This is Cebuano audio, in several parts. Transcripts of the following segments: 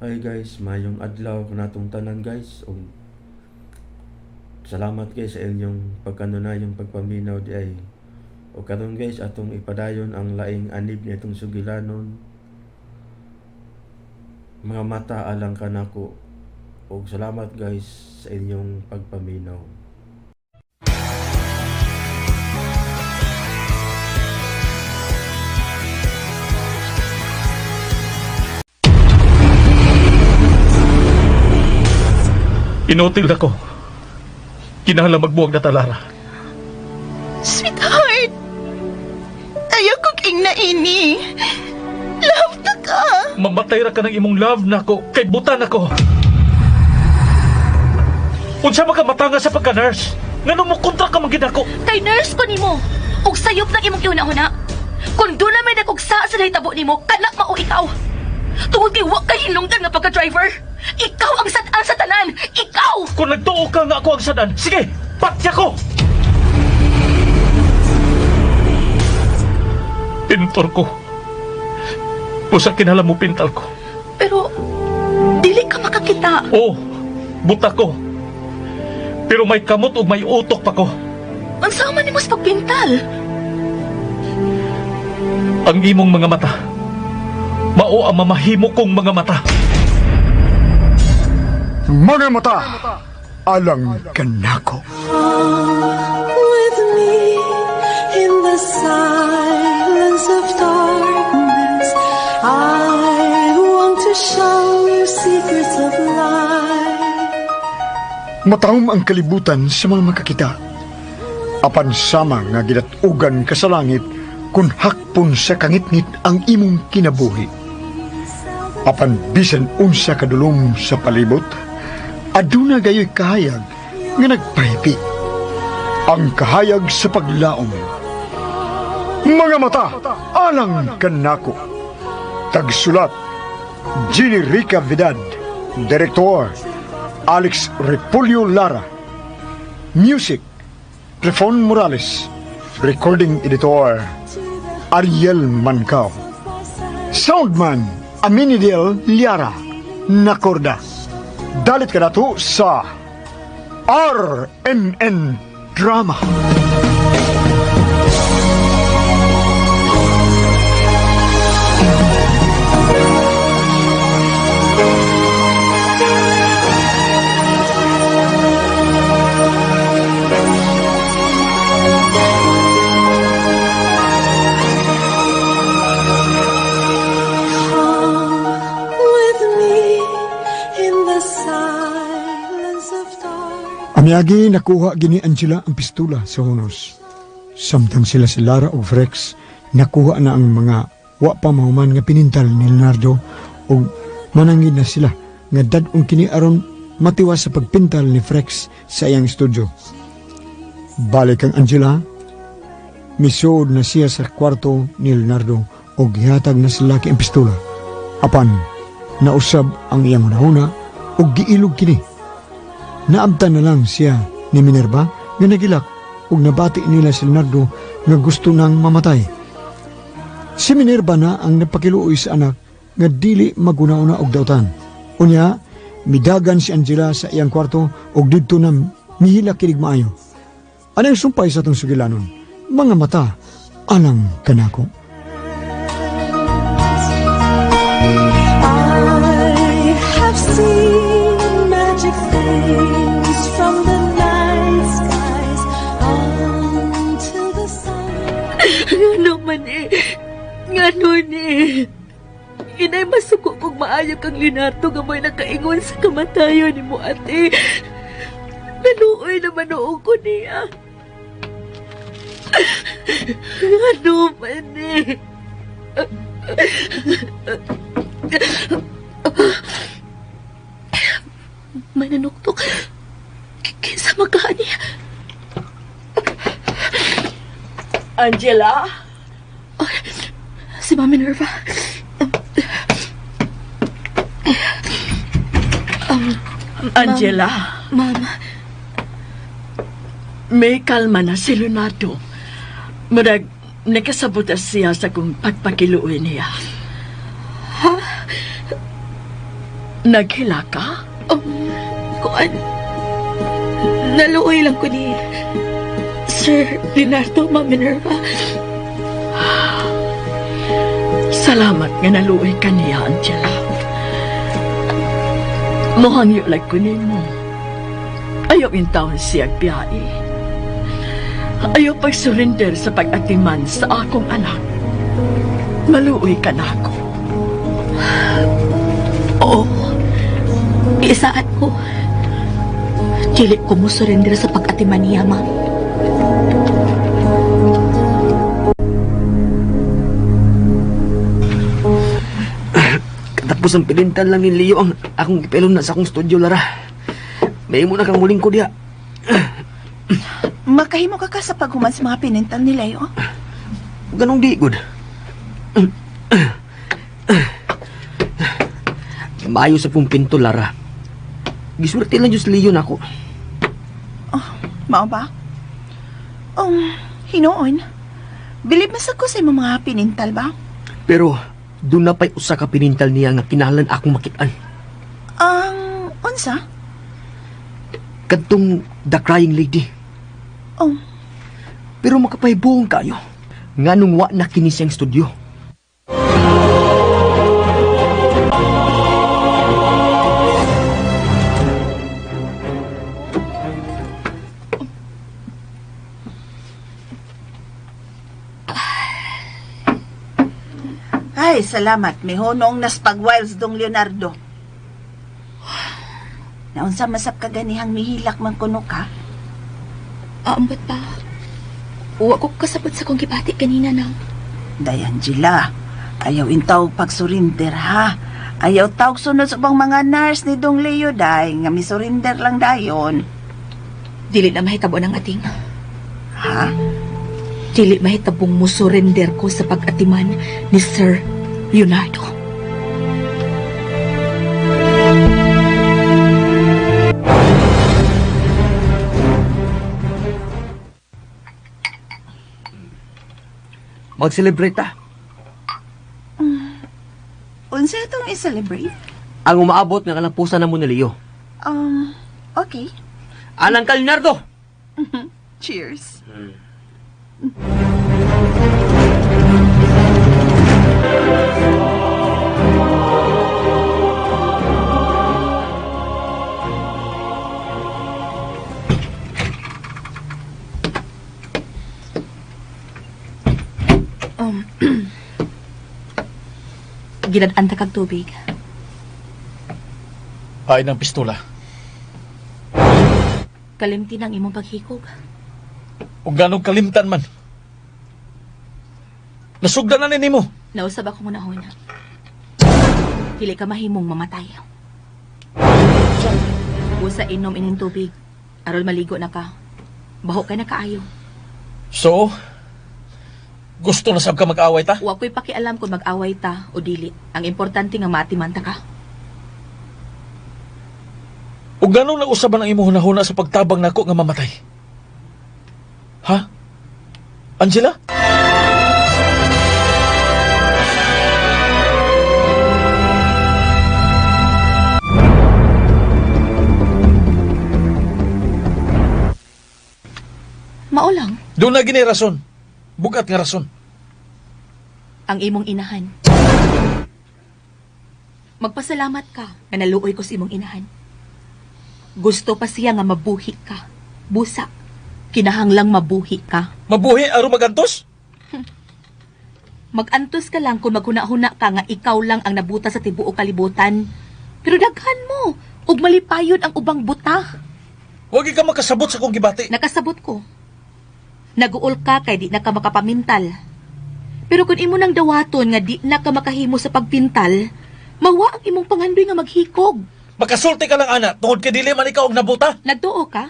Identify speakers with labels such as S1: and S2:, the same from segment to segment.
S1: Hi guys, mayong adlaw kanatong tanan guys. Ug salamat guys sa inyong pagkanunayong pagpaminaw di ay. O karon guys, atong ipadayon ang laing anib nitong sugilanon. Mga mata alang kanako. Ug salamat guys sa inyong pagpaminaw.
S2: Inutil ako. Kinahanglan magbuwag na talara.
S3: Sweetheart! Ayaw kong ingna ini. Love ta ka.
S2: Mamatay ra ka ng imong love nako kay butan ako. Unsa man ka matanga sa pagka-nurse? Ngano mo kontra ka man gid ako?
S4: Kay nurse ko nimo. Ug sayop lang imong gihuna-huna. Kung doon na may nagugsa sa nahitabo nimo, kanak mao ikaw. Tungod kay wa kay hinungdan nga pagka-driver. Ikaw ang sad-an sa tanan. Ikaw!
S2: Kung nagtuo ka nga ako ang sadan, sige, patya ko! Pintor ko. Usa kinala mo pintal ko.
S4: Pero dili ka makakita.
S2: Oo, buta ko. Pero may kamot ug may utok pa ko.
S4: Unsa man nimo sa pagpintal?
S2: Ang imong mga mata. Mao ang mamahimo kong mga mata.
S5: Mga mata, alang kanako.
S6: With me in the silence of darkness. I want to show you secrets of life.
S5: Matahom ang kalibutan sa mga makakita. Apan sama nga gidatugan ka sa langit kung hakpon sa kangitngit ang imong kinabuhi. Apan bisan unsa kadulom sa palibot, aduna gayoy kahayag nga nagpahipi. Ang kahayag sa paglaom. Mga mata, alang kanako. Tagsulat, Ginny Rica Vidad. Direktor, Alex Repolyo Lara. Music, Trefon Morales. Recording editor, Ariel Mancao. Soundman, Aminidel Liara. Nakorda. Dalit ka na to sa RMN Drama.
S6: Come with me in the silence of darkness.
S5: Amiagi nakuha gini Angela ang pistola sa hunos. Samtang sila si Lara ug Frex, nakuha na ang mga wa pa mahuman nga pinintal ni Leonardo ug manangin na sila nga dad-ong kini aron matiwas sa pagpintal ni Frex sa iyang studio. Balik ang Angela, misuod na siya sa kwarto ni Leonardo ug gihatag na sa lalaki ang pistola. Apan, nausab ang iyang hunahuna ug giilog kini. Naabtan na lang siya ni Minerva nga nagilak ug nabati nila si Leonardo nga gusto nang mamatay. Si Minerva na ang napakiluoy sa anak nga dili maguna-una og dautan. Unya, midagan si Angela sa iyang kwarto ug didto na mihila kinig maayo. Anang sumpay sa atong sugilanon? Mga mata, alang kanako.
S6: I have seen magic things from the night skies until the sun.
S4: Ngano man eh. Ngano ni. Inay masuko kog maayo kang Leonardo nga mo'y nakaingon sa kamatayon ni mo ate. Naluoy naman noon ko niya. Ngano man eh. May nanuktok. Kinsa magkani?
S3: Angela?
S4: Si Mami Minerva.
S3: Angela,
S4: Ma'am,
S3: may kalma na si Leonardo. Murag, nakasabot na siya sa kung pagpakiluoy niya. Naghila ka?
S4: Kuan, naluoy lang ko ni Sir Leonardo, Ma'am Minerva.
S3: Salamat nga naluoy ka niya, Angela. Muhangyo lang ko nimo. Ayaw intawon siya biyai. Ayaw pagsurrender sa pag-atiman sa akong anak. Maluoy ka na ako.
S4: Oo. Iisaan ko. Dili ko mo surrender sa pag-atiman niya, ma'am.
S7: Tapos ang pilintan lang ni Leo ang akong ipilom na sa akong studio, Lara. May mo na kang muling ko diya.
S3: Makahimo ka ka sa paghuman sa mga pinintal ni Leo?
S7: Ganong di, good. Maayo sa pong pinto, Lara. Giswerte lang Diyos Leo nako.
S3: Mao ba? Hinoon. Bilib mas ako sa imong mga pinintal ba?
S7: Pero doon na pa'y usa ka pinintal niya nga kinahanglan akong makitaan.
S3: Ang unsa?
S7: Kadtong The Crying Lady.
S3: Oh,
S7: Pero makapahibuong kayo. Nganong wa na kini siyang studio.
S8: Ay, salamat. Mihonong nas pag-wiles dong Leonardo. Naunsa masap ka ganihang mihilak man kuno ka?
S4: Aambot pa. Wa ko kasabot sa kong gibati kanina nang.
S8: Day, Angela, ayaw intaw pag-surrender ha. Ayaw tawag sunod sa ubang mga nurse ni Dong Leo, day. Nga mi-surrender lang dayon.
S4: Dili na mahitabo ng ating.
S8: Ha?
S4: Dili mahitabong mo surrender ko sa pag-atiman ni Sir Leonardo.
S7: Mag-celebrate ta.
S8: Unsa itong i-celebrate?
S7: Ang umaabot nga kalapusan na mo ni Leo.
S8: Okay.
S7: Alang ka, Leonardo!
S3: Cheers.
S4: Ginad-an ta kag tubig.
S2: Ay ng pistola.
S4: Kalimti ng imong paghikog.
S2: O ganong kalimtan man. Nasugdan na ni nimo.
S4: Nausab ako muna hona. Dili ka mahimong mamatay. Usa inom ining tubig. Aron maligo na ka. Baho ka na kaayo.
S2: So, gusto na sab ka mag-away ta?
S4: Wa ko'y pakialam kung mag-away ta o dili. Ang importante nga maatiman ta ka.
S2: O ganong nausaban ang imong hunahuna sa pagtabang nako nga mamatay? Ha? Angela?
S4: Mao lang
S2: Doon na gini rason. Bugat nga rason.
S4: ang imong inahan. Magpasalamat ka nga naluoy ko sa imong inahan. Gusto pa siya nga mabuhi ka. Busa. Kinahanglang mabuhi ka.
S2: Mabuhi aron magantos?
S4: Magantos ka lang kung maghuna-huna ka nga ikaw lang ang nabuta sa tibuok kalibutan. Pero daghan mo, ug malipayon ang ubang buta.
S2: Wagi ka makasabot sa kong gibati.
S4: Nakasabot ko. Naguol ka kay di na ka makapamintal. Pero kung imo nang dawaton nga di na ka makahimo sa pagpintal, mawa ang imong pangandoy nga maghikog.
S2: Makasulti ka lang ana tungod kay dili man ikaw ang nabuta.
S4: Nagtuo ka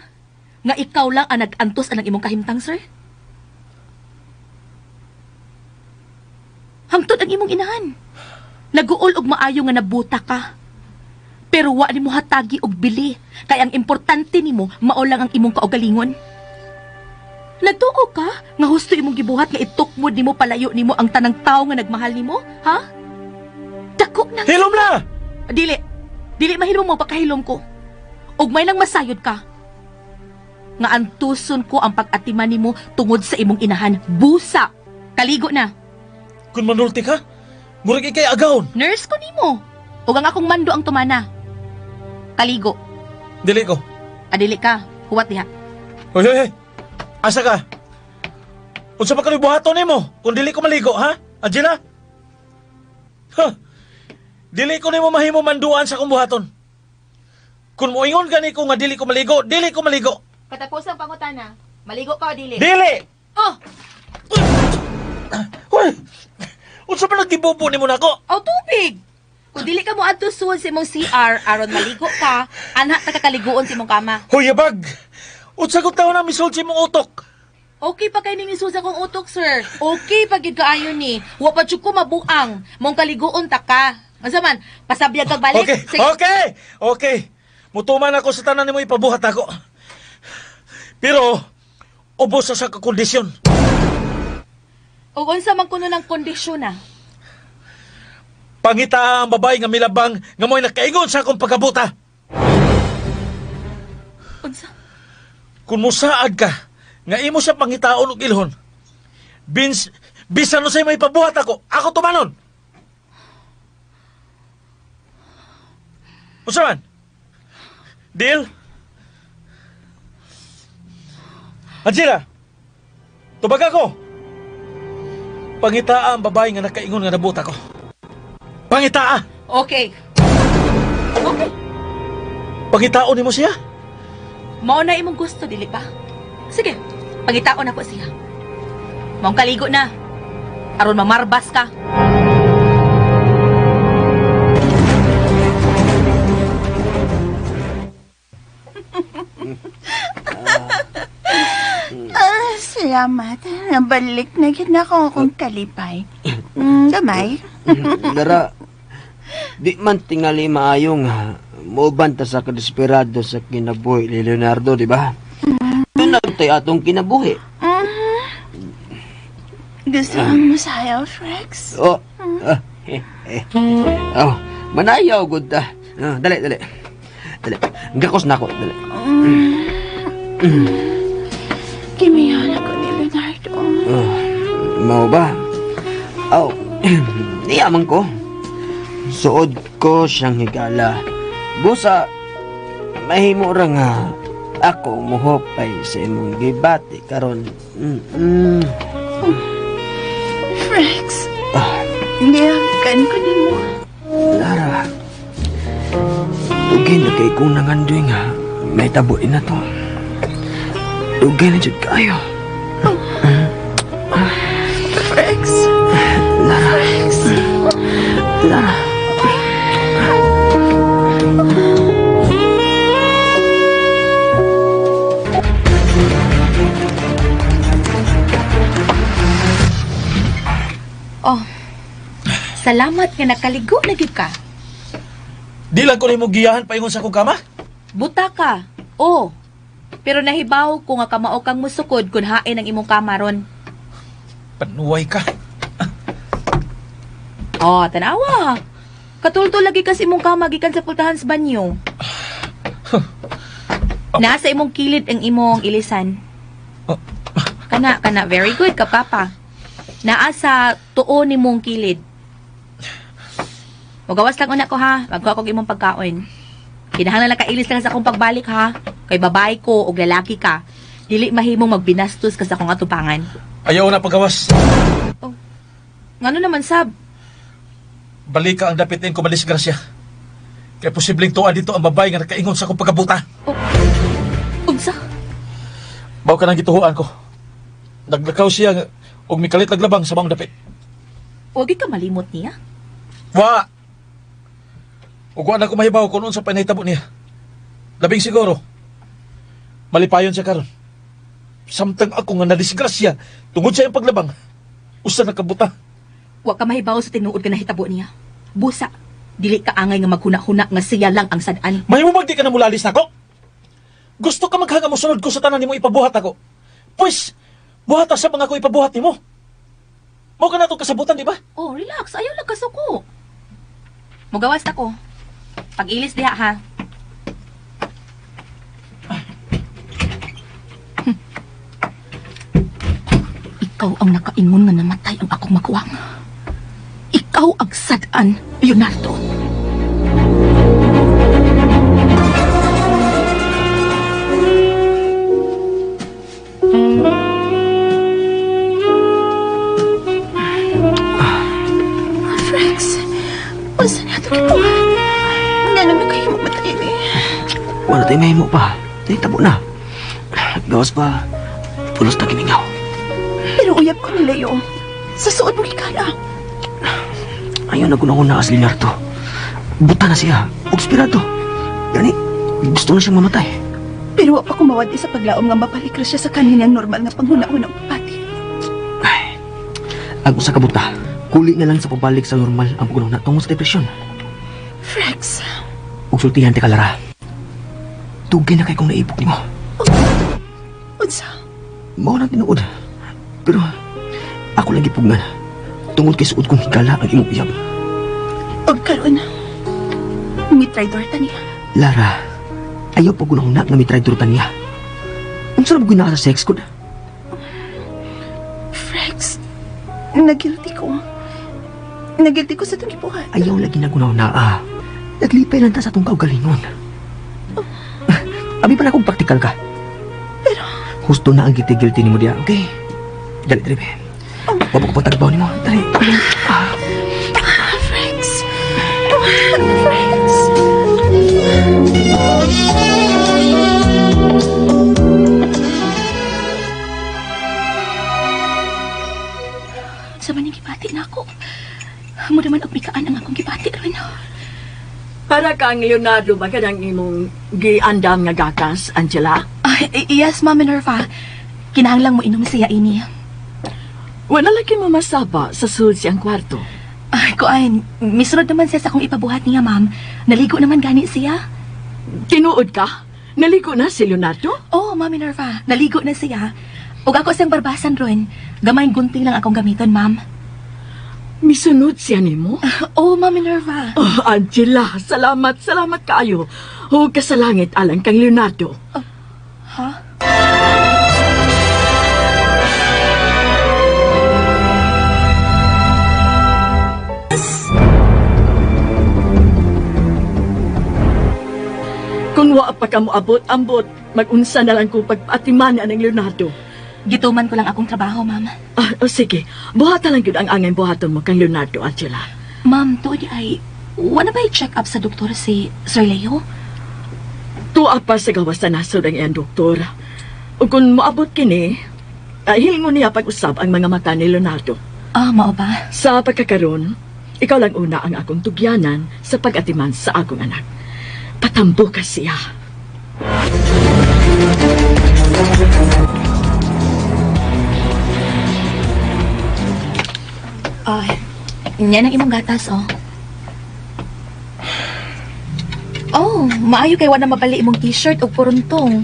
S4: nga ikaw lang ang nag-antos anang imong kahimtang, sir? Hangtod ang imong inahan. Naguol og maayo nga nabuta ka. Pero wa nimo hatagi og bili kay ang importante nimo mao lang ang imong kaugalingon. Nagtuo ka nga husto imong gibuhat nga itukmod nimo palayo nimo ang tanang tawo nga nagmahal nimo, ha? Dako na.
S2: Hilom na!
S4: Dili. Dili mahilom mo pagkahilom ko. Ug may nang masayod ka. Nga antuson ko ang pag-atiman nimo tungod sa imong inahan. Busa. Kaligo na.
S2: Kung manulti ka, murag ikay agawon.
S4: Nurse ko nimo. Ug ang akong mando ang tumana. Kaligo.
S2: Dili ko.
S4: Adili ka. Huwat diha.
S2: Hoy, hoy, hoy. Asa ka? Unsa pa kano'y buhaton nimo kung dili ko maligo, ha? Angela? Ha? Dili ko nimo mahimo manduan sa akong buhaton. Kung moingon gani ko nga dili ko maligo, dili ko maligo.
S4: Katapos ang pangutana. Maligo ka o dili?
S2: Dili!
S4: Oh!
S2: Hoy! Unsa pa naggibubo nimo nako?
S4: Aw tubig! Kung dili ka mo adto suod sa imong CR aron maligo ka, anha ta kakaliguon sa imong kama.
S2: Hoy, yabag! Unsa kong taon na misulod sa imong utok?
S4: Okay pa kay ning isuod sa akong utok, sir. Okay pa gid kaayo ni. Wa pa jud ko mabuang. Mong kaliguon ta ka. Unsa man, pasabiyag kag balik.
S2: Okay,
S4: Sige.
S2: okay, okay. Mutuman ako sa tanan nimo ipabuhat ako. Pero, ubos sa kondisyon.
S4: Ug unsa man kuno ng kondisyon ah?
S2: Pangita ang babae nga milabang nga mo'y nakaingon sa akong pagkabuta.
S4: Unsa?
S2: Kung musaad ka, nga imo siya pangitaon og ilhon. Bins, bisan no sa'yo may pabuhat ako, ako tumanon. Unsa man? Deal? Angela, tubag ako. Pangitaa ang babae nga nakaingon nga nabuta ko. Pangitaa!
S4: Okay. Okay.
S2: Pangitaon nimo siya?
S4: Mao na imong gusto dili ba? Sige, pangitaon ako siya. Maong kaligo na. Aron mamarbas ka.
S8: Ah, salamat. Nabalik na gid na ako akong kalipay. Gamay.
S7: Lara, di man tingali maayo nga moban ta sa kadesperado sa kinabuhi ni Leonardo, di ba? Doon na tayo atong kinabuhi.
S8: Gusto mo masayaw, Rex?
S7: Oh, ah, eh, eh. Oh, manayaw gud ta. Ah, dali, dali. Dali. Gakos na ako, dali.
S8: Kimiyan ako ni Leonardo.
S7: Oh, mao ba? Oh, niyaman ko. Suod ko siyang higala. Busa, mahimo ra nga ako muhopay sa imong gibati karon.
S8: Rex, niyagan ko nimo.
S7: Lara, dugay na kay kong nangandoy nga may tabo na to. Dugay na jud kaayo.
S8: Rex,
S7: Lara,
S8: Rex.
S7: Lara.
S4: Oh. Salamat nga nakaligo na gyud ka.
S2: Di lang ko nimo giyahan paingon sa akong kama.
S4: Buta ka. Oh. Pero nahibaw ko nga kamao kang musukod kun hain ang imong kama ron.
S2: Panuway ka.
S4: Oh, tanawa. Katultol lagi kas imong kama gikan sa pultahan sa banyo. Nasa imong kilid ang imong ilisan.
S2: Oh.
S4: Kana, kana, very good ka, papa. Naa sa tuo nimong kilid. Mugawas lang una ko ha. Magkuha kog imong pagkaon. Kinahanglan lang kailis lang sa akong pagbalik ha. Kay babae ko og lalaki ka. Dili mahimong magbinastos ka sa akong atubangan.
S2: Ayaw na pagawas.
S4: Ngano naman sab?
S2: Balika ang dapitin ko madisgrasya. Kay posibleng tuwa dito ang babae nga nakaingon sa akong pagkabuta.
S4: Unsa?
S2: Baw ka nang gituhuan ko. Naglakaw siya og mikalit naglabang sa maong dapit.
S4: Wag ka malimot niya.
S2: Wa! Ug wa na ko mahibaw kung unsa pa nahitabo niya. Labing siguro. Malipayon siya karon. Samtang ako nga nadisgrasya tungod sa iyang paglabang. Usa na kabuta.
S4: Wa ka mahibaw sa tinuod nga nahitabo niya. Busa, dili ka angay nga maghuna-huna nga siya lang ang sad-an.
S2: Mahimo bang di ka na mulalis nako? Gusto ka maghanga mo sunod ko sa tanan nimo ipabuhat ako. Pwes, buhat sa mga ko ipabuhat nimo. Mao ka na itong kasabutan, di ba?
S4: Oh, relax. Ayaw lang kasuko. Mugawas na ko.
S9: Pag-ilis diha ha. Ikaw ang nakaingon nga namatay ang akong makuwang. Ikaw ang sad-an, Leonardo.
S8: Rex, unsa na ito gibuhat? Nga naman kayo mamatay ni.
S7: Wala tayo mahimo pa. Nahitabo na. Gawas pa, pulos na gimingaw.
S8: Pero uyab ko ni Leo. Sa suod mo gikala.
S7: Ayaw na gunahon na as Leonardo. Buta na siya. Obspirado. Gani, gusto na siyang mamatay.
S8: Pero wa pa kumawad sa paglaom nga mabalik ra siya sa kaninang normal nga panghuna-huna og pati.
S7: Ay, ang usa ka buta, kuli na lang sa pagbalik sa normal ang paggunahon na tungod sa depresyon.
S8: Rex,
S7: Ug sultihan ti Lara. Dugay na kay kong naibok nimo.
S8: Unsa?
S7: Mao nang tinuod. Pero ako lang gipugnan. Tungod kay suod kong higala ang imong uyab.
S8: Og karon, mi-traitor ta niya.
S7: Lara, ayaw pa gunahon na nga mi-traitor ta niya. Unsa ra ba naa sa sex ko?
S8: Rex, nagilty ko. Nagilty ko sa itong gibuhat.
S7: Ayaw lagi na gunahon na ah. Naglipay lang ta sa atong kaugalingon. Abi pa na kung praktikal ka.
S8: Pero
S7: husto na ang guilty-guilty nimo diya, okay? Dali, dali, be. Wa pa ko pagtagbaw nimo. Dali.
S8: Rex. Rex.
S9: Sa man yung gibati na ako. Mo naman og mikaan ang akong gibati ron.
S3: Para kang Leonardo ba kanang imong giandam nga gatas, Angela?
S9: Yes, Ma'am Minerva. Kinahanglang mo inom siya ini.
S3: Wala lagi mo masaba sa sulod siyang kwarto.
S9: Ay, kuan, misunod naman siya sa akong ipabuhat niya, ma'am. Naligo naman gani siya.
S3: Tinuod ka? Naligo na si Leonardo?
S9: Oo, oh, Ma'am Minerva. Naligo na siya. Ug ako siyang barbasan ron. Gamay gunting lang akong gamiton, ma'am.
S3: Misunod siya nimo?
S9: Oo, oh, Ma'am Minerva.
S3: Oh, Angela, salamat, salamat kaayo. Huwag ka sa langit alang kang Leonardo.
S9: Oh, ha?
S3: Kung wa pa ka moabot, ambot, mag-unsa na lang kung pagpaatiman ng Leonardo.
S9: Gituman ko lang akong trabaho, ma'am.
S3: Ah, oh, sige. Buhatan lang yun ang angay buhaton mo kang Leonardo, Angela.
S9: Ma'am, tuod ay, wala ba i-check up sa doktor si Sir Leo?
S3: Tuwa pa sa gawas sa nasod ang iyang doktor. O kung moabot kini, hilingon niya pag-usab ang mga mata ni Leonardo.
S9: Ah, mao ba?
S3: Sa pagkakaroon, ikaw lang una ang akong tugyanan sa pag-atiman sa akong anak. Patambo ka siya.
S9: Ay, yan ang imong gatas, oh. Oh, maayo kay wala mabali imong t-shirt o puruntong.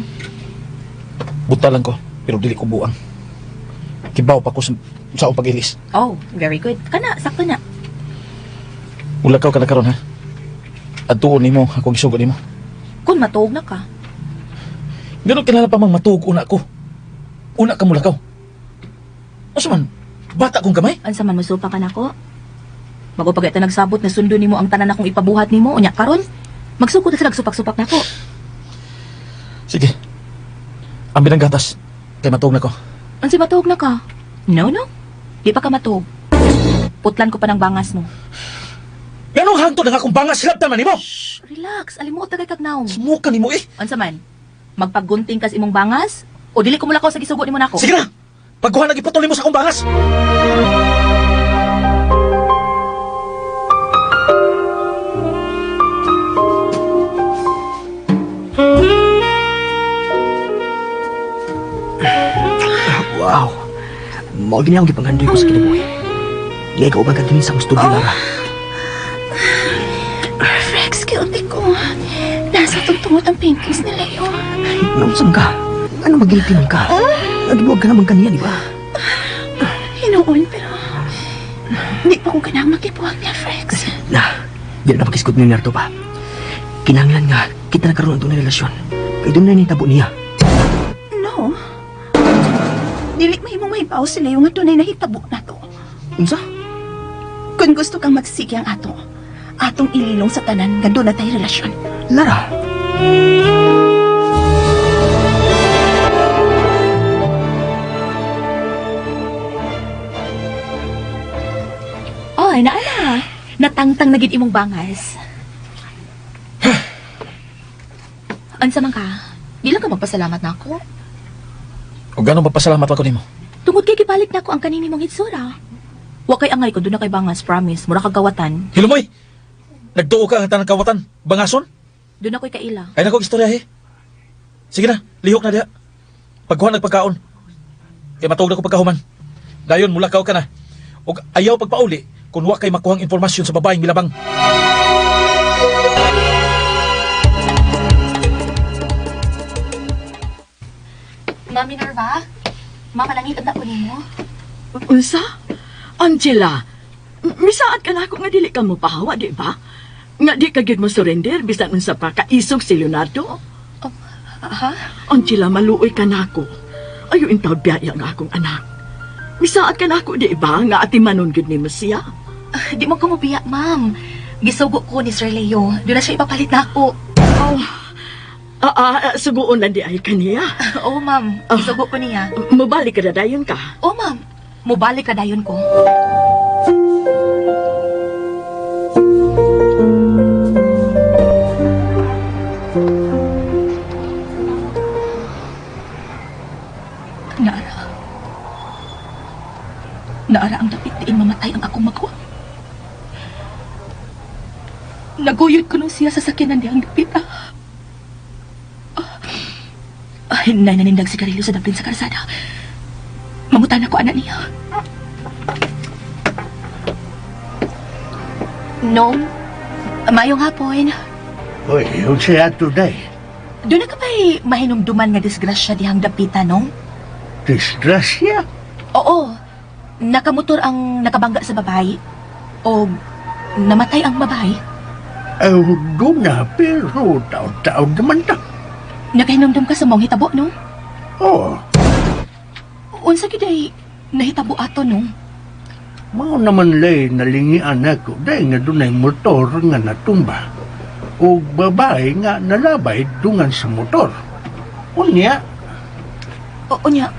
S2: Buta lang ko, pero dili ko buang. Kibaw pa ko sa akong pag-ilis.
S9: Oh, very good. Kana, sakto na.
S2: Ulakaw ka na karon ha? Adtuon nimo, akong isugo nimo.
S9: Kung matuog na ka.
S2: Ganun kilala pa mang matuog una ko. Una ka mulakaw. Asa man, bata kong gamay?
S9: Ansa man, musupa ka nako? Bago pag ita nagsabot na sundo nimo ang tanan akong ipabuhat nimo, unya karon, magsuko ta sila supak-supak nako.
S2: Sige. Ang binang gatas. Kay matuog na ko.
S9: Ansa matuog na ka? No, no. Di pa ka matuog. Putlan ko pa ng bangas mo.
S2: Ganong hangtod ang akong bangas silabtan man nimo?
S9: Shh, relax. Alimuot tagay kag naong.
S2: Sumuka nimo eh.
S9: Unsa man? Magpaggunting kas imong bangas o dili ko mulakaw sa gisugo nimo nako?
S2: Sige na. Pagkuha na giputol nimo sa akong bangas.
S7: Wow. Mao gini akong gipanghandoy ko sa kinabuhi. Ngay kauban ka dinhi sa akong studio, Lara.
S8: Rex, guilty ko. Nasa tungtungot ang paintings ni Leo.
S7: Naunsan ka? Ano mag-guilty man ka? Nagibuwag ka naman kaniya, di ba?
S8: Hinuon, pero hindi pa ko ganang makibuwag niya, Rex.
S7: Na, di na makisgot ni Leonardo pa. Kinahanglan nga kita nagkaroon ang tunay relasyon. Kay doon na nitabo niya.
S8: No. Dili mahimong mahibaw si Leo nga dunay nahitabo na to.
S7: Unsa?
S8: Kung gusto kang magsige ang ato, atong ililong sa tanan nga doon na tayo relasyon.
S7: Lara!
S9: Oy, naala. Natangtang na gid imong bangas. Unsa man ka? Di lang ka magpasalamat na ako.
S2: O ganun magpasalamat ako nimo?
S9: Tungod kay gibalik na ako ang kanini mong hitsura. Wa kay angay kun doon na kay bangas, promise. Mura kag gawatan.
S2: Hilumoy! Nagtuo ka ang tanang kawatan. Bangason?
S9: Doon ako'y kaila.
S2: Ay nako istorya he. Sige na, lihok na diha. Pagkuha nagpagkaon. Kay matuog na ko pagkahuman. Dayon mulakaw ka na. Og ayaw pagpauli kung wa kay makuhang impormasyon sa babaeng milabang.
S9: Mami Nerva, mama langit ang ko nimo.
S3: Unsa? Angela, misaad ka na ako nga dili ka mo pahawa, di ba? Nga di ka gid mo surrender bisan unsa pa kaisog si Leonardo.
S9: Oh, ha?
S3: Angela, maluoy ka na ako. Ayo intawd biyaya nga akong anak. Misaad ka na ako, di ba? Nga atimanon gid nimo siya.
S9: Di mo kumubiya, ma'am. Gisugo ko ni Sir Leo. Doon na siya ipapalit na ako.
S3: Oh, suguon lang di ay kaniya.
S9: Oo, ma'am. Gisugo ko niya.
S3: Mubalik ka na dayon ka.
S9: Oo, ma'am. Mubalik ka dayon ko. Naara. Naara ang dapit diin mamatay ang akong magwa. Naguyod ko nung siya sa sakyanan dihang dapit. Ay, nay nanindag sigarilyo sa daplin sa karsada. Mangutan ako anak niya. Nong, mayong hapon.
S10: Uy, yun siya today.
S9: Doon na ka ba'y mahinumduman nga disgrasya dihang dapita, nong?
S10: Disgrasya?
S9: Oo. Nakamotor ang nakabangga sa babae. O namatay ang babae.
S10: Ay, doon na, pero taon-taon naman ta.
S9: Nakahinumdum ka sa mong hitabo, no?
S10: Oo.
S9: Unsa gyud ay nahitabo ato, no?
S10: Mao naman lay nalingian ako dahil nga dunay motor nga natumba. O babae nga nalabay dungan sa motor. Unya.
S9: Unya.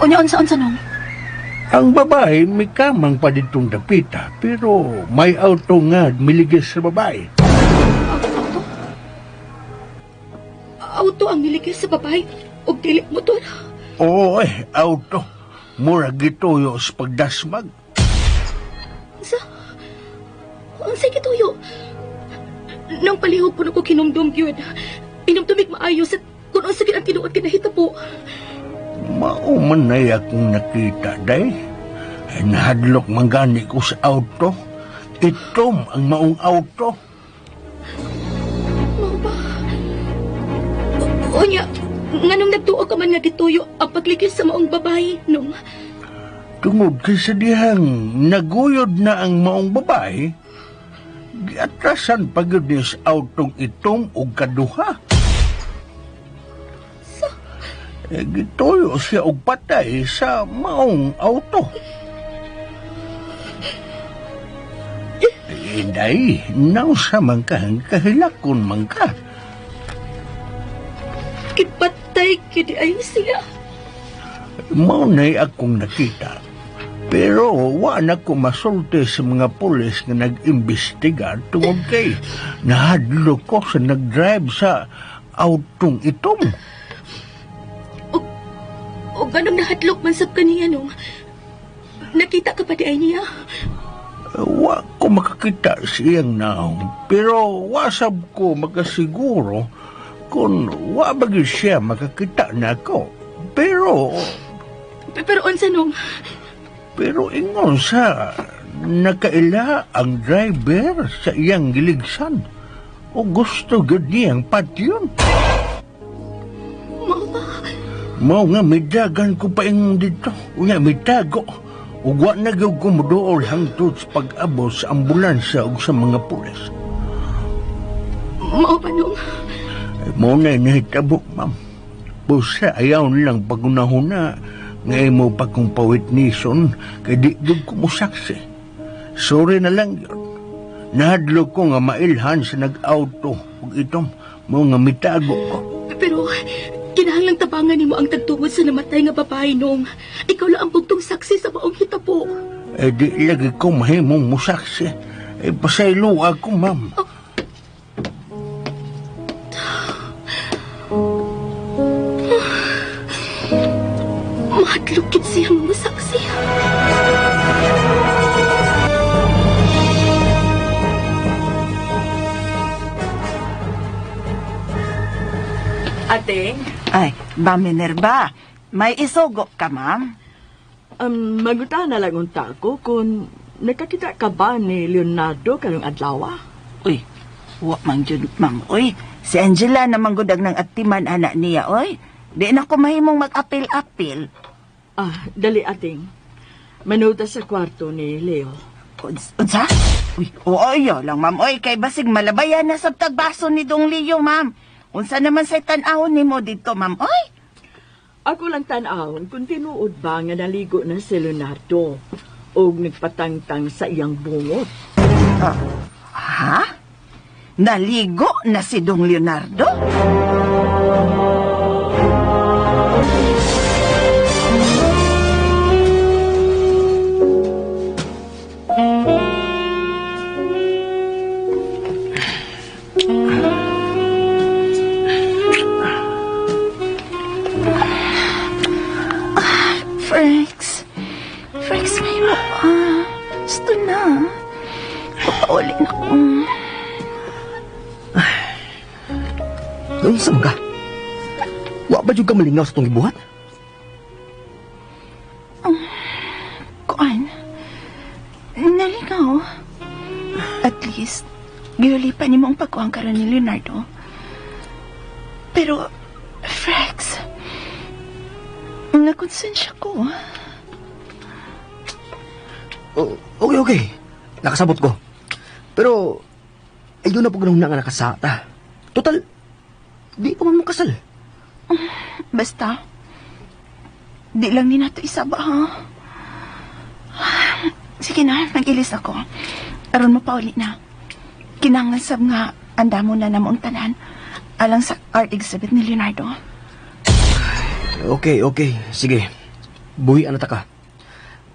S9: Unya unsa-unsa nung?
S10: Ang babae may kamang pa ditong dapita pero may auto nga miligis sa babae.
S9: Auto? Auto ang niligis sa babae o dili motor?
S10: Oo auto. Mura gituyo sa pagdasmag.
S4: Sa? Ang sige tuyo. Nang palihog po na ko kinumdum yun. Inumtumig maayo sa kung unsa gid ang tinuod kinahitabo.
S10: Mao man na akong nakita, day. Ay, nahadlok man gani ko sa auto. Itom ang maong auto.
S4: Mao ba? Unya, nganong nagtuo ka man nga gituyo ang pagligis sa maong babae, nung?
S10: Tungod kay sa dihang naguyod na ang maong babae, giatrasan pa gyud niya sa autong itom og kaduha.
S4: Sa?
S10: Gituyo siya og patay sa maong auto. Day, nausa man ka, kahilakon man ka.
S4: Kipatay kini ay siya.
S10: Mao na'y akong nakita. Pero wa na ko masulti sa mga pulis nga nag-imbestiga tungod kay nahadlok ko sa nag-drive sa autong itom.
S4: O ganong nahadlok man sab kaniya nung nakita ka pa di ay niya?
S10: Wa ko makakita sa iyang naong, pero wasab ko makasiguro kung wa ba gyud siya makakita na ako. Pero
S4: Pero unsa nung?
S10: Pero ingon sa nakaila ang driver sa iyang giligsan. O gusto gyud niyang patyon.
S4: Mao ba?
S10: Mao nga midagan ko pa ingon dito. Unya mitago. Ug wa na gyud ko moduol hangtod sa pag-abot sa ambulansya ug sa mga pulis.
S4: Mao ba nung?
S10: Mao na nahitabo, ma'am. Busa, ayaw nilang pagunahuna nga imo pa kong pawitnison kay di jud ko mosaksi. Sorry na lang yun. Nahadlok ko nga mailhan sa nag-auto ug itom mo nga mitago ko.
S4: Pero kinahanglang tabangan nimo ang tagtungod sa namatay nga babae nung. Ikaw lang ang bugtong saksi sa maong hitabo.
S10: Eh di lagi ko mahimong mosaksi. Eh pasaylo ako, ma'am.
S4: Oh. Mahadlokit siyang masaksi.
S3: Ate,
S8: Ay, Ma'am Minerva, may isugo ka, ma'am?
S3: Manguta na lang unta ko kung nakakita ka ba ni Leonardo karong adlaw?
S8: Uy, wa man jud, ma'am. Uy, si Angela naman gudag ng atiman anak niya, oy. Di na ko mahimong mag-apil-apil.
S3: Ah, dali ating. Manuta sa kwarto ni Leo.
S8: Unsa? Uy, oo, yo lang, ma'am. Oy, kay basig malabayan na sa tagbaso ni Dong Leo, ma'am. Unsa naman sa tan-awon nimo dito, ma'am? Oy!
S3: Ako lang tan-awon kung tinuod ba nga naligo na si Leonardo o nagpatangtang sa iyang bungot.
S8: Ha? Naligo na si Dong Leonardo? Frex. Frex, may mo. Gusto na. Papauli na ko.
S7: Unsa man ka? Wa ba jud ka malingaw sa itong gibuhat?
S8: Kuan. Nalingaw. At least, giulipan ni mo ang pagkuhan karon ni Leonardo. Pero, Frex, nakonsensya ko.
S7: Oh, okay, okay. Nakasabot ko. Pero, ayun na po ganun na nga nakasata. Total, di pa man mo kasal.
S8: Basta, di lang ni nato isaba, ha? Sige na, nag-ilis ako. Aron mo pauli na. Kinahanglan sab nga, anda mo na namong tanan. Alang sa art exhibit ni Leonardo.
S7: Okay, okay. Sige. Buhi na ta ka.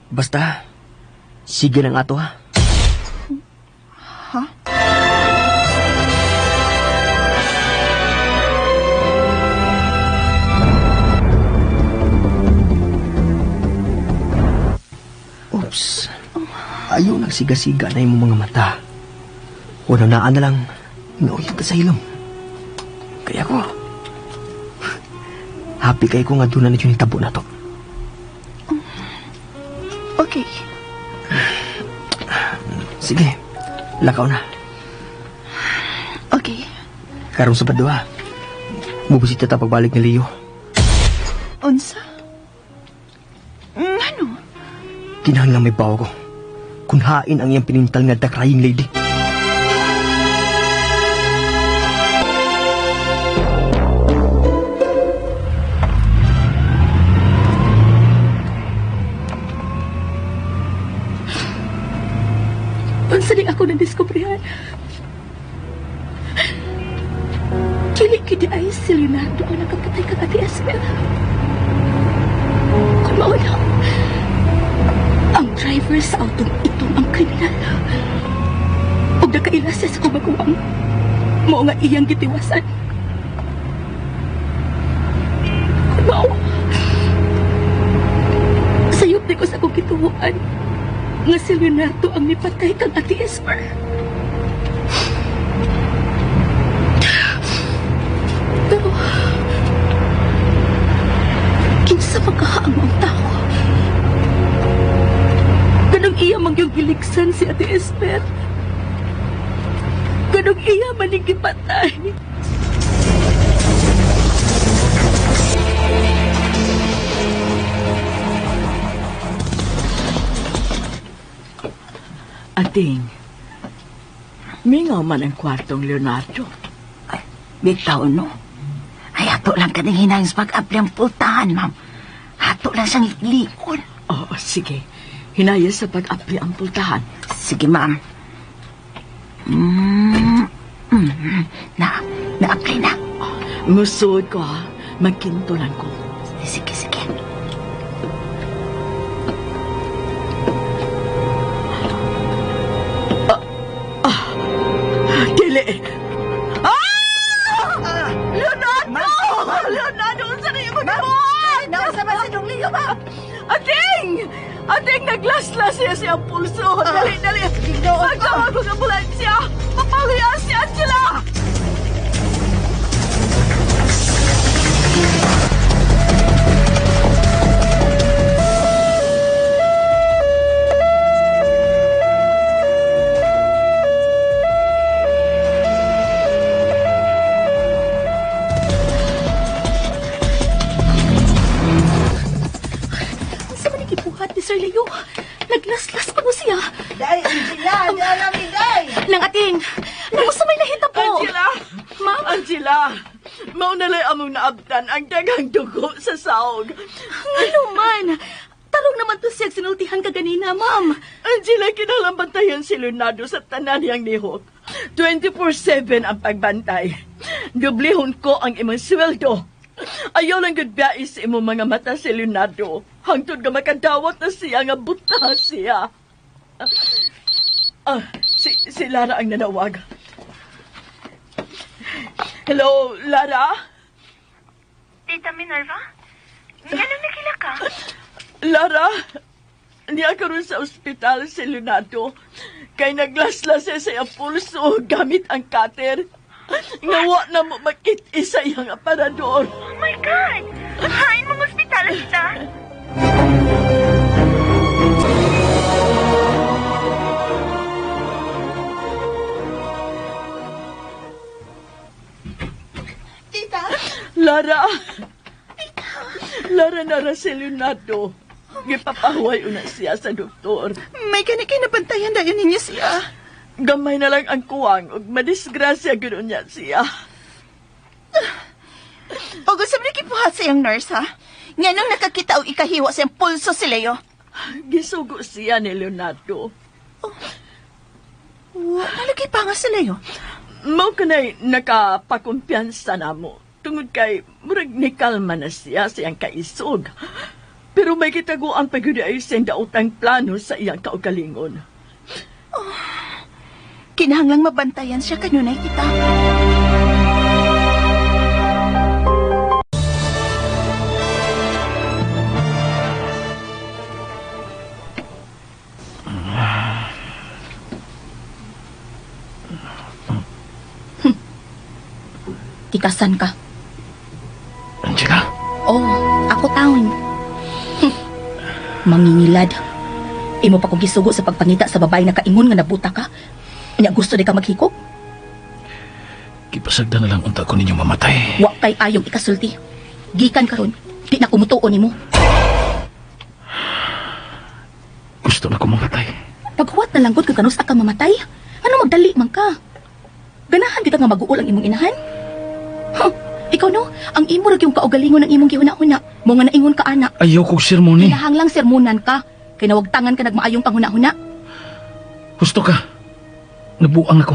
S7: Basta, sige lang ato, ha?
S8: Ha?
S7: Oops. Ayaw nagsiga-siga na imong mga mata. Wala naan na lang. Nauyag ka sa ilong. Kaya ko, happy kay ko nga doon na yung tabo na to.
S8: Okay.
S7: Sige, lakaw na.
S8: Okay.
S7: Karong sa padua, mubisita ta pagbalik ni Leo.
S8: Unsa? Ngano?
S7: Kinahanglan may bawo ko. Kung hain ang iyang pinintal nga The Crying Lady.
S4: Unsa ni ako nadiskubrihan? Dili gid ay si Leonardo ang nakapatay kang Ate Esmer. Kung mauna, ang driver sa autong itong ang kriminal. Ug nakaila siya sa kumaguwang. Mao nga iyang gitiwasan. Kung mao, sayop ni ko sa akong gituoan nga si Leonardo ang mipatay kang Ate Esmer. Pero, kinsa makahaang ang tao? Ganong iya mangyong giligsan si Ate Esmer. Ganong iya maning gipatay.
S3: Ating, mingaw man ang kwartong Leonardo.
S8: Bitaw, no? Ay, ato lang kaning hinayos pag-apli ang pultahan, ma'am. Ato lang siyang iklikon.
S3: Oo, sige. Hinaya sa pag-apli ang pultahan.
S8: Sige, ma'am. Na, na-apply na.
S3: Musuod ko ha. Magkinto lang ko.
S8: Sige, sige.
S3: Dili! Ah! Leonardo! Leonardo, unsa na imong gibuhat?
S8: Nausa ba si Dong Leo, ma'am?
S3: Ating! Ating, naglaslas siya siyang pulso. Dali, dali. Pagtawag ko sa ambulansya. Papawian si Angela!
S9: Unsa man gibuhat ni Sir Leo? Naglaslas pa mo siya.
S8: Day, Angela! Day, lami, day!
S9: Nang ating, nang usa may nahitabo.
S3: Angela!
S9: Ma'am?
S3: Angela! Maunalay among naabtan ang daghang dugo sa saog.
S9: Ngano man? Tarong naman to siya sinultihan ka ganina, ma'am.
S3: Angela, kinahanglan bantayan si Leonardo sa tanan niyang lihok. 24/7 ang pagbantay. Dublihon ko ang imong sweldo. Ayaw lang gud biyahe sa imong mga mata si Leonardo. Hangtod nga makadawat na siya nga buta siya. Ah, si Lara ang nanawag. Hello, Lara?
S4: Tita Minerva? Nganong nakila ka?
S3: Lara, niya karon sa ospital si Leonardo. Kay naglaslas siya sa iyang pulso gamit ang cutter. Nga wa na mo makit-i sa iyang aparador.
S4: Oh my God! Hain mong ospital, tita!
S8: Tita!
S3: Lara! Lara nara si Leonardo. Gipapahuway una siya sa doktor.
S8: May kani kay nabantayan dayon ninyo siya.
S3: Gamay na lang ang kuwang ug madisgrasya gyud niya siya.
S8: Og unsa man gibuhat sa iyang nurse, ha? Nganong nakakita og ikahiwa sa iyang pulso si Leo?
S3: Gisugo siya ni Leonardo.
S8: Wa malagi pa nga si Leo.
S3: Mao kanay nakapakumpiyansa namo tungod kay murag nikalma na siya sa iyang kaisog. Pero may kitaguan pa gyud ay siyang daotang plano sa iyang kaugalingon.
S8: Kinahanglang mabantayan siya kanunay, tita.
S9: Tikasan ka.
S2: Angela?
S9: Oh, ako taon. Mangingilad. Imo pa kong gisugo sa pagpangita sa babae na kaingon nga nabuta ka. Nya gusto di ka maghikog?
S2: Gipasagda na lang unta ko ninyong mamatay.
S9: Wa kay ayong ikasulti. Gikan karon, di na kumutuon nimo.
S2: Gusto na ko mamatay.
S9: Paghuwat na lang gud kung kanus ka mamatay. Ano magdali man ka? Ganahan di ka nga maguol ang imong inahan? Huh, ikaw no, ang imo ra gyud kaugalingon ang imong gihuna-huna. Mo nga naingon ka ana.
S2: Ayaw kog sermoni.
S9: Kinahanglang sermonan ka. Kay nawagtangan ka nagmaayong panghuna-huna.
S2: Gusto ka. Nabuang ako.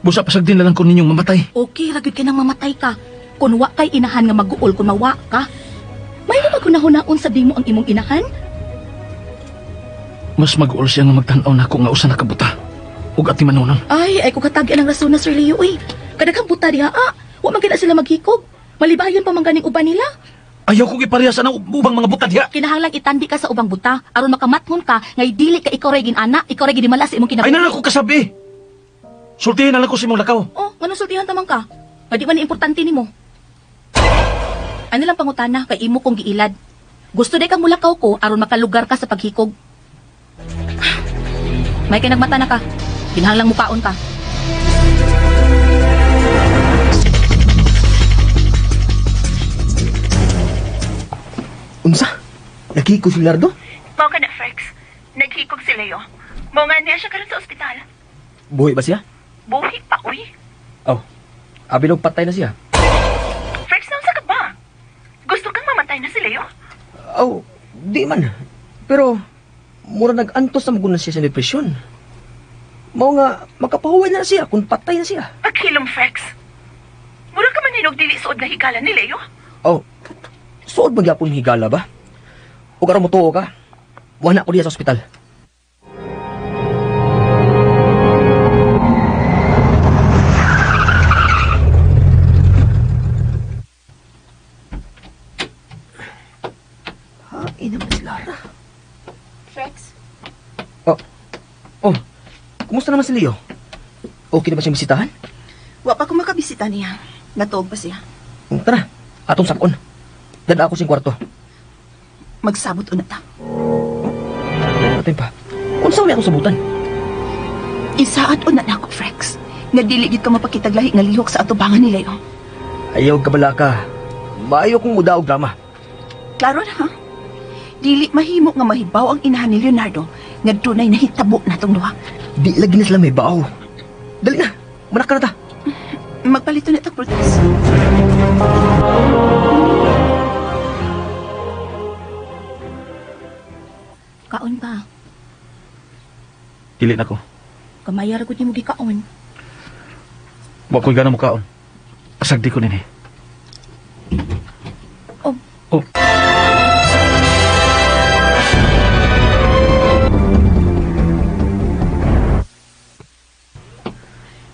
S2: Busa pasagdin na lang ko ninyong mamatay.
S9: Okay ra gyud ka nang mamatay ka. Kun wa kay inahan nga maguol kun mawa ka. May mo paghuna-hunaon sa di mo ang imong inahan?
S2: Mas maguol siya nga magtan-aw nako nga usa na kabuta. Ug ati manunon.
S9: Ay, ay ko katagi ang rason na Sir Leo uy. Kadaghang buta diha ah. Wa man kina sila maghikog. Malibayon pa man ganing uban nila.
S2: Ayaw kong iparehas ang ubang mga buta diha.
S9: Kinahanglang itandi ka sa ubang buta aron makamatngon ka ngay dili ka ikaw ray ginana, ikaw ray gidimala sa imong kinabuhi.
S2: Ay na ako kasabi. Sultihin na lang ko sa imong lakaw.
S9: Oh, nganong sultihan tamang ka? Nga di man ni importante nimo. Ano lang pangutana kay imo kong giilad. Gusto day kang mulakaw ko aron makalugar ka sa paghikog. May kay nagmata na ka. Kinahanglang mukaon ka.
S7: Unsa? Naghikog si Leonardo?
S8: Mao ka na, Frex. Naghikog si Leo. Mao nga niya siya karon sa ospital.
S7: Buhi ba siya?
S8: Buhi pa, uy.
S7: Oh. Abi patay na siya.
S8: Frex, naunsa ka ba? Gusto kang mamatay na si Leo?
S7: Oh, di man. Pero, mura nag-antos na magunan siya sa depresyon. Mao nga, makapahuway na siya kung patay na siya.
S8: Paghilom, Frex. Mura ka man hinog dili suod na higala ni Leo?
S7: Oh, suod magyapon higala ba? O karon mo ka? Wala ko diya sa ospital. Ha, ina man si Lara.
S9: Frex?
S7: Oh, oh, kumusta naman si Leo? Okay na ba siyang bisitahan?
S8: Wa pa ko makabisita niya. Natuog pa siya.
S7: Tara, atong sakon. Dada ako siyang kwarto.
S8: Magsabot una ta.
S7: Natin pa. Unsa may akong sabutan?
S8: Isaat una na ako, Frex. Nga dili gid ka mapakitag lahi nga lihok sa atubangan ni Leo.
S7: Ayaw kabala ka. Maayo kong muda og drama.
S8: Klaro na ha? Dili mahimo nga mahibaw ang inahan ni Leonardo nga dunay nahitabo natong duha.
S7: Di lagi na sila may bao. Dali na, manak ka na ta.
S8: Magpalito na tag prutas.
S9: Kaon ba?
S2: Dili na ko.
S9: Kamaya ra gud nimo gikaon.
S2: Wa ko'y gana mo kaon. Asag di ko nini.
S9: Oh.
S2: Oh.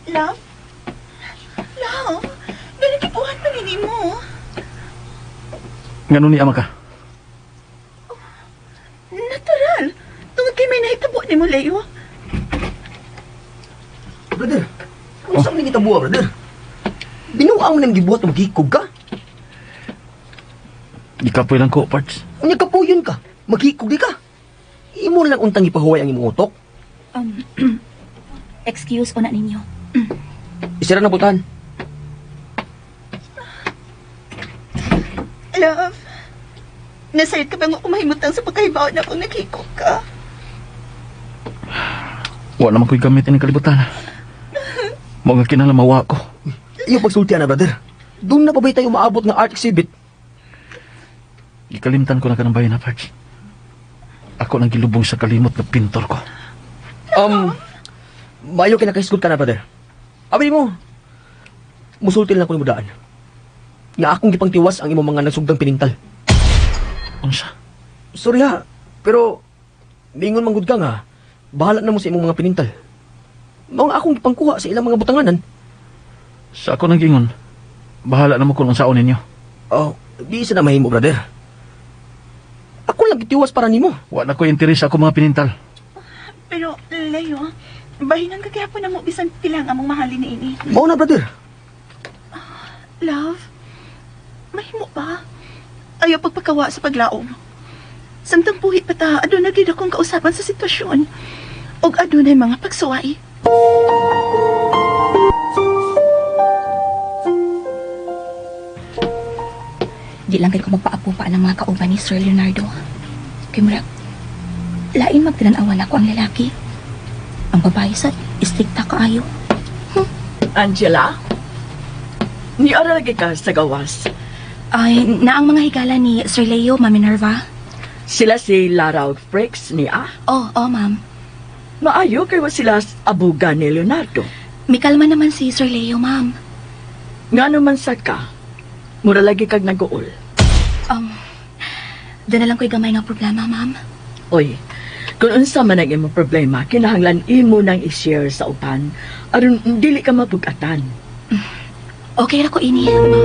S8: Love? Love? Ganun kipuhat man ini mo.
S2: Ngano ni ama ka?
S8: Natural. Tungod kay may nahitabo nimo, Leo.
S7: Brother, unsa man kita buha, brother? Binuang mo nang gibuhat og maghikog ka?
S2: Gikapoy lang ko, parts.
S7: Unya kapuyon ka, maghikog di ka. Imo na lang untang ipahuway ang imong utok.
S9: Excuse una ninyo.
S7: Isira na butan.
S8: Love, nasayod ka ba nga kumahimutang sa pagkahibaw na kung naghikog ka?
S2: Wa naman ko'y gamit ining kalibutan. Mao nga kinahanglan mawa ko.
S7: Iyo pagsulti na, brother. Doon na pa ba tayo umaabot nga art exhibit?
S2: Gikalimtan ko na kanang bahin na, parts. Ako nang gilubong sa kalimot nga pintor ko.
S7: Maayo kay nakahisgot ka na, brother. Abi mo, musulti lang ko nimo daan. Nga akong gipangtiwas ang imong mga nagsugdang pinintal.
S2: Unsa?
S7: Sorry ha, pero mingon man gud ka nga, bahala na mo sa imong mga pinintal. Mao nga akong gipangkuha sa ilang mga butanganan.
S2: Sa ako nang gingon, bahala na mo kung unsaon ninyo.
S7: Oh, di sa na mahimo, brother. Ako lang gitiwas para nimo.
S2: Wa na ko'y interes sa ako mga pinintal.
S8: Pero, Leo, bahinan ka kaya po na mo bisan pila nga among mahalin ni ini.
S7: Mao na, brother.
S8: Love, mahimo ba? Ayaw pagpakawa sa paglaom. Samtang puhi pa ta, aduna gid akong kausapan sa sitwasyon. Og adunay mga pagsuway.
S9: Di lang kay ko magpaapo pa ng mga kauban ni Sir Leonardo. Kay murag, lain magtinan-awan ako ang lalaki. Ang babae sa istrikta kaayo.
S3: Angela? Niara lagi ka sa gawas.
S9: Ay, naang mga higala ni Sir Leo, Ma'am Minerva.
S3: Sila si Lara og Frex niya.
S9: Oh, oh, ma'am.
S3: Maayo kay wa sila abuga ni Leonardo.
S9: Mikalma naman si Sir Leo, ma'am.
S3: Ngano man sa ka, mura lagi kag naguol.
S9: Doon na lang ko'y gamay nga problema, ma'am.
S3: Oy, kung unsa man ang imong problema, kinahanglan imo nang i-share sa uban aron dili ka mabugatan.
S9: Okay ra ko ini, ma'am.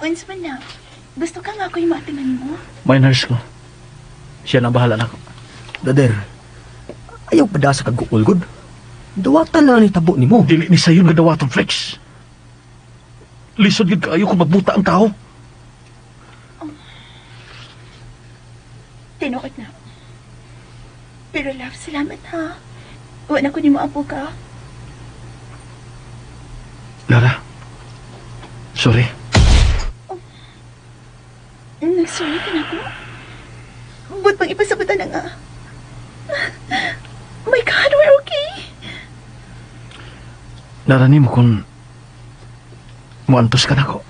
S8: Unsa man na? Gusto ka nga ako'y maatiman mo?
S2: May nurse ko. Siya na bahala nako.
S7: Brother, ayaw pa sa kag-uol, gud. Duwatan lang ni tabo nimo.
S2: Dili ni sayon nga dawaton, Flex. Lisod gid kaayo kung magbuta ang tao.
S8: Tinuod na. Pero love, salamat ha. Wa na ko nimo apo ka.
S2: Lara, sorry.
S8: Nagsorry ka na ko. But pang ipasabutan na nga.
S2: Nara nimo kung muantos ka nako.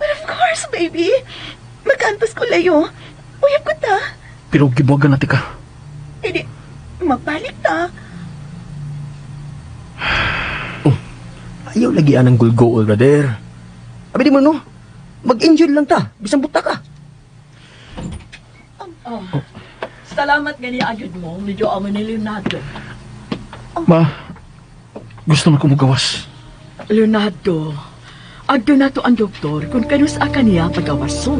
S9: But of course, baby. Magkaantos ko layo. Uyab ko ta.
S2: Pero gibuwagan na ka.
S9: Hindi, magbalik ta.
S7: Ayaw lagi anang gulgool, brother. Abi di mo no, mag-enjoy lang ta, bisan buta ka.
S3: Oh. Salamat nga ni agad mo, medyo amo ni Leonardo.
S2: Ma, gusto na ko mugawas.
S3: Leonardo, agdo na to ang doktor kung kanus ka niya pagawason.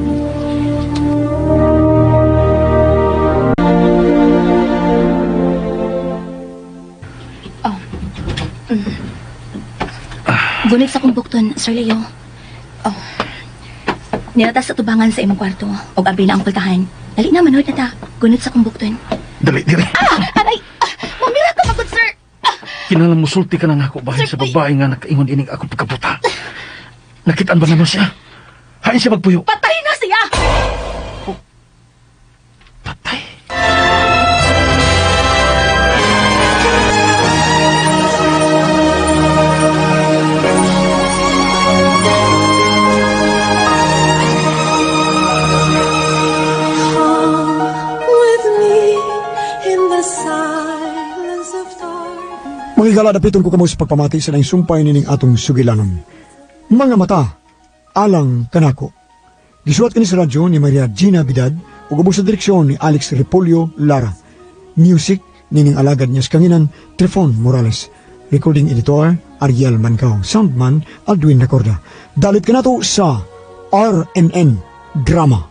S9: Gunit sa akong bukton, Sir Leo. Oh. Nilatas sa tubangan sa imong kwarto. Og abi na ang pultahan. Dali na, manood na ta. Gunit sa akong bukton.
S2: Dali, dili.
S9: Ah! Aray! Ah, mamira ka magod, sir!
S2: Kinahanglan musulti ka na nako bahin
S9: Sir,
S2: sa
S9: uy.
S2: babae nga nakaingon ining ako pagkabuta. Nakitaan ba naman siya? Hain siya magpuyo.
S9: Patay na siya!
S2: Patay.
S6: Come with me in the silence of darkness.
S5: Mga higala, dapiton ko kamo sa pagpamati sa laing sumpay nining atong sugilanon. Mga mata, alang kanako. Gisuwat kini sa radyo ni Maria Gina Bidad ug ubos sa direksyon ni Alex Repolyo Lara. Music nining alagad niya sa kanginan Trifon Morales. Recording editor Ariel Mancao. Soundman Aldwin Nacorda. Dalit kanato sa RNN Drama.